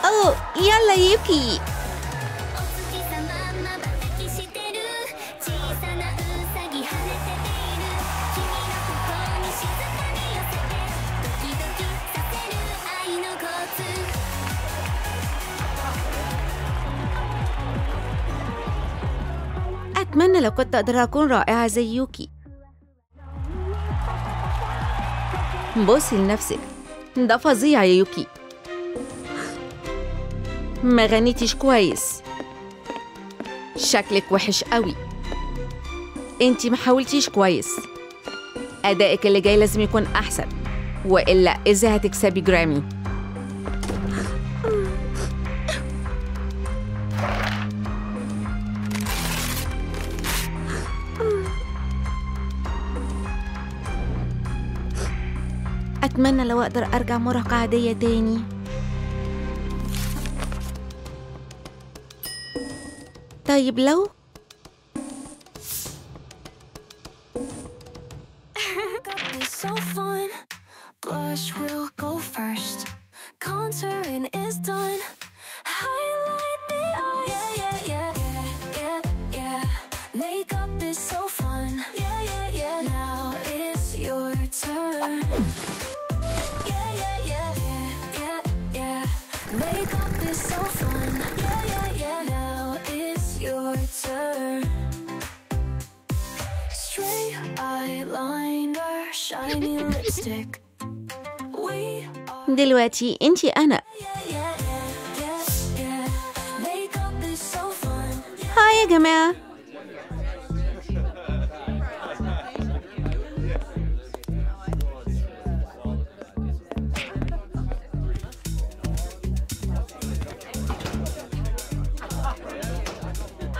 أوه يلا يوكي. أتمنى لو كنت أقدر أكون رائعة زي يوكي. بصي لنفسك، ده فظيع يا يوكي. ما غنيتيش كويس، شكلك وحش قوي، انتي ما حاولتيش كويس. أدائك اللي جاي لازم يكون أحسن، وإلا إزاي هتكسبي جرامي؟ أتمنى لو أقدر أرجع مراهقة عادية تاني. طيب لو دلوقتي انتي أنا. هاي يا جماعة.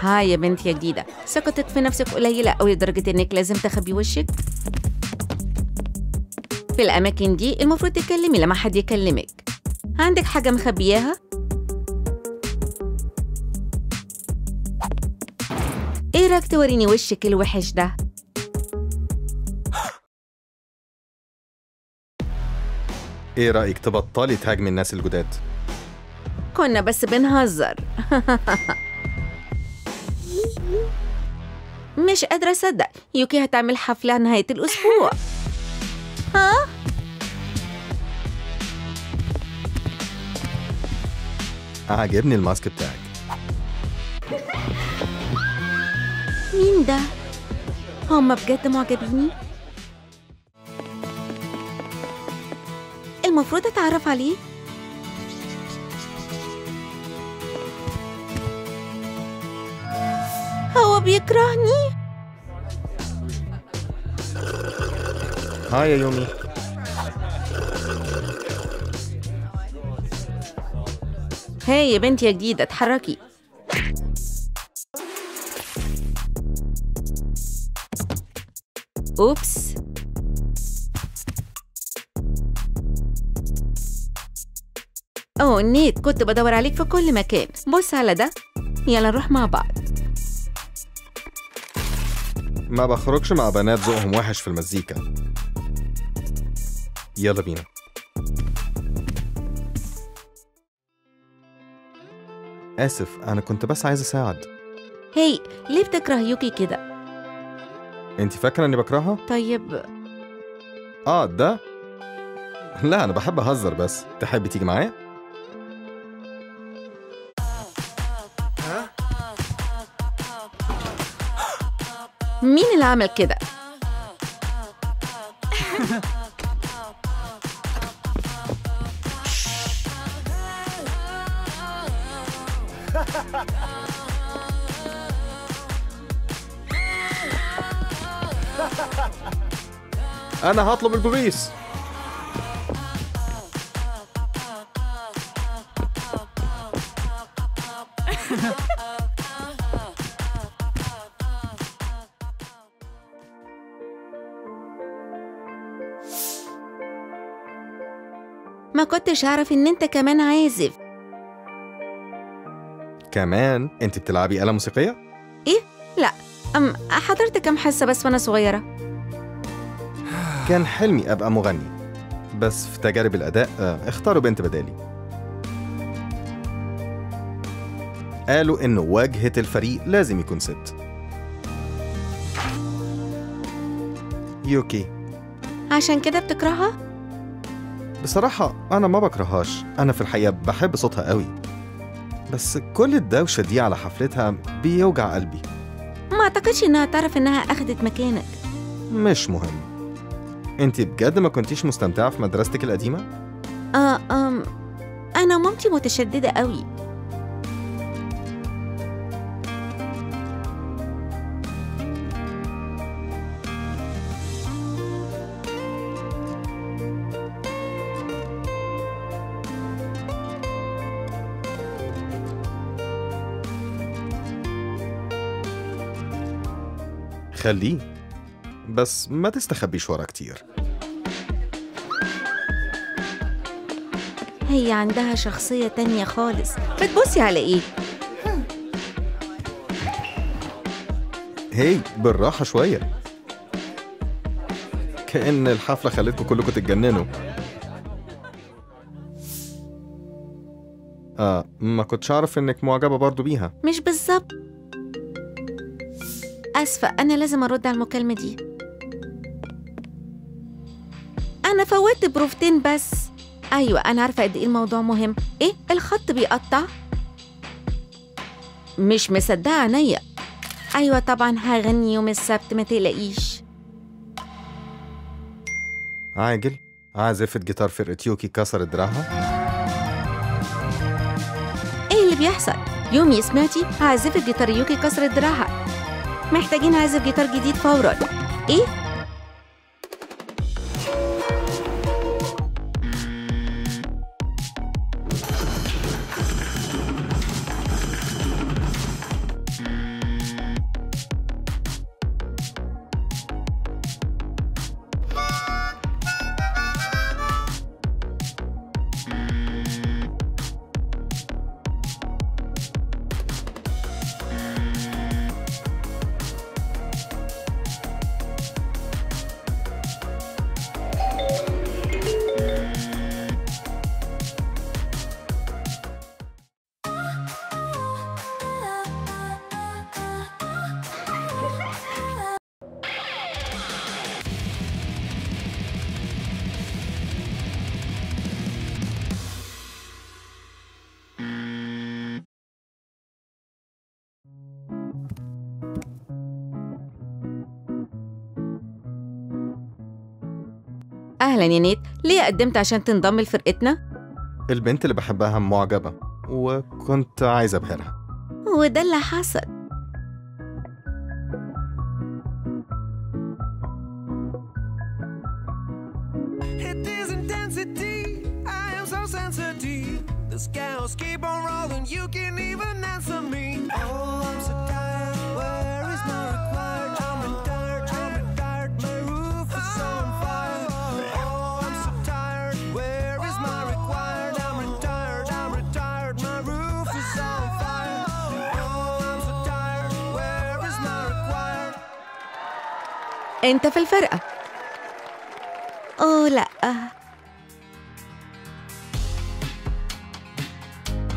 هاي يا بنتي يا جديدة، ثقتك في نفسك قليلة أوي لدرجة إنك لازم تخبي وشك؟ في الأماكن دي المفروض تتكلمي لما حد يكلمك. عندك حاجة مخبياها؟ إيه رأيك توريني وشك الوحش ده؟ إيه رأيك تبطلي تهاجمي الناس الجداد؟ كنا بس بنهزر. مش قادرة أصدق، يوكي هتعمل حفلة نهاية الأسبوع. ها؟ عاجبني الماسك بتاعك. مين ده؟ هما بجد معجبيني؟ المفروض أتعرف عليه؟ هو بيكرهني؟ هاي يا يومي. هاي يا بنتي يا جديدة، اتحركي. oops. أوه نيت، كنت بدور عليك في كل مكان. بص على ده، يلا نروح مع بعض. ما بخرجش مع بنات ذوقهم وحش في المزيكا. يلا بينا. آسف، أنا كنت بس عايز أساعد. هاي، ليه بتكره يوكي كده؟ أنت فاكرة إني بكرهها؟ طيب. ده؟ لا، أنا بحب أهزر بس. تحبي تيجي معايا؟ مين اللي عمل كده؟ أنا هطلب البوليس. ما كنتش أعرف إن أنت كمان عازف. كمان؟ أنت بتلعبي آلة موسيقية؟ إيه؟ لا، حضرت كام حصة بس وأنا صغيرة. كان حلمي أبقى مغني، بس في تجارب الأداء اختاروا بنت بدالي. قالوا إن واجهة الفريق لازم يكون ست. يوكي. عشان كده بتكرهها؟ بصراحة أنا ما بكرهاش، أنا في الحقيقة بحب صوتها قوي، بس كل الدوشة دي على حفلتها بيوجع قلبي. ما أعتقدش إنها تعرف إنها أخدت مكانك. مش مهم. أنت بجد ما كنتيش مستمتعة في مدرستك القديمة؟ أنا مامتي متشددة قوي. خليه، بس ما تستخبيش ورا كتير. هي عندها شخصية تانية خالص. بتبصي على ايه؟ هي بالراحة شوية، كأن الحفلة خلتكم كلكم تتجننوا. ما كنتش أعرف إنك معجبة برضو بيها. مش بالظبط. آسفة، أنا لازم أرد على المكالمة دي. أنا فوتت بروفتين بس. أيوة أنا عارفة قد إيه الموضوع مهم. إيه؟ الخط بيقطع؟ مش مصدقة عينيا. أيوة طبعا هغني يوم السبت، ما تقلقيش. عاجل، عازفة جيتار فرقة يوكي كسرت دراعها. إيه اللي بيحصل؟ يومي سمعتي؟ عازفة جيتار يوكي كسرت دراعها. محتاجين عازف جيتار جديد فورا. إيه؟ أهلاً يا نيت، ليه قدمت عشان تنضم لفرقتنا؟ البنت اللي بحبها معجبة وكنت عايز أبهرها، وده اللي حصل. أنت في الفرقة. أوه لأ.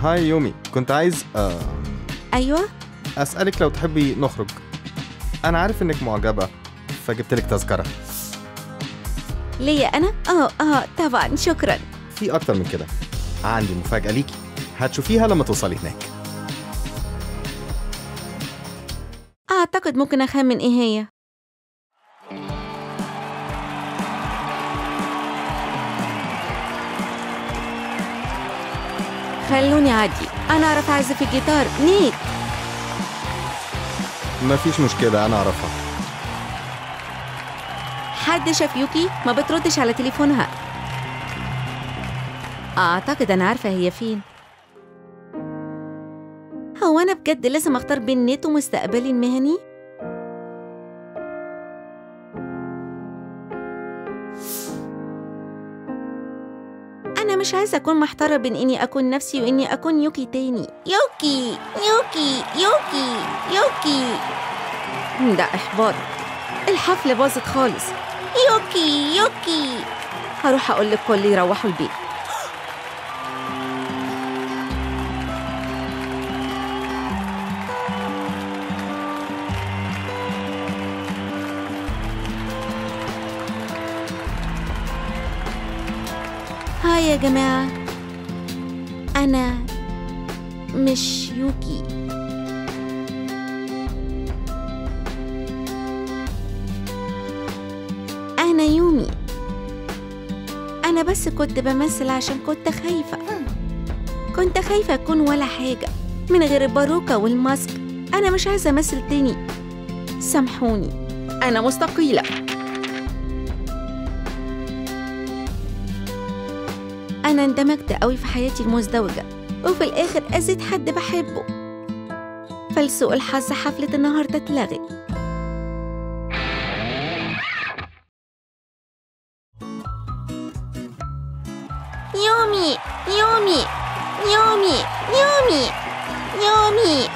هاي يومي، كنت عايز أيوة أسألك لو تحبي نخرج. أنا عارف إنك معجبة فجبتلك تذكرة. ليا أنا؟ طبعا شكرا. في أكتر من كده، عندي مفاجأة ليكي هتشوفيها لما توصلي هناك. أعتقد ممكن أخمن إيه هي. خلوني أعدي، أنا أعرف أعزف الجيتار. نيت. مفيش مشكلة، أنا أعرفها. حد شاف يوكي؟ ما بتردش على تليفونها. أعتقد أنا عارفة هي فين. هو أنا بجد لازم أختار بين نيت ومستقبلي المهني؟ أنا مش عايزة أكون محتارة بين إني أكون نفسي وإني أكون يوكي تاني. يوكي يوكي يوكي يوكي. ده إحباط، الحفلة باظت خالص. يوكي يوكي. هروح أقول للكل يروحوا البيت. جماعة، أنا مش يوكي. أنا يومي. أنا بس كنت بمثل عشان كنت خايفة. كنت خايفة أكون ولا حاجة من غير الباروكة والماسك. أنا مش عايزة أمثل تاني، سامحوني، أنا مستقيلة. أنا اندمجت قوي في حياتي المزدوجة، وفي الآخر أذيت حد بحبه. فلسوء الحظ حفلة النهاردة اتلغت. يومي يومي يومي يومي يومي.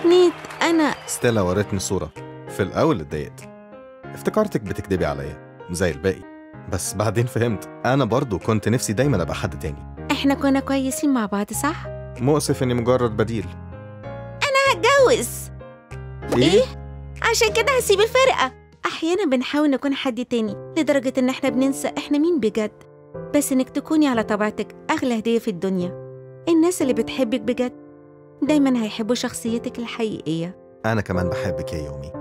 نيت، أنا ستيلا ورتني صورة. في الأول اتضايقت، افتكرتك بتكدبي عليا زي الباقي، بس بعدين فهمت. أنا برضو كنت نفسي دايما أبقى حد تاني. إحنا كنا كويسين مع بعض صح؟ مؤسف إني مجرد بديل. أنا هتجوز. إيه؟ عشان كده هسيب الفرقة. أحيانا بنحاول نكون حد تاني لدرجة إن إحنا بننسى إحنا مين بجد. بس إنك تكوني على طبيعتك أغلى هدية في الدنيا. الناس اللي بتحبك بجد دايماً هيحبوا شخصيتك الحقيقية. أنا كمان بحبك يا يومي.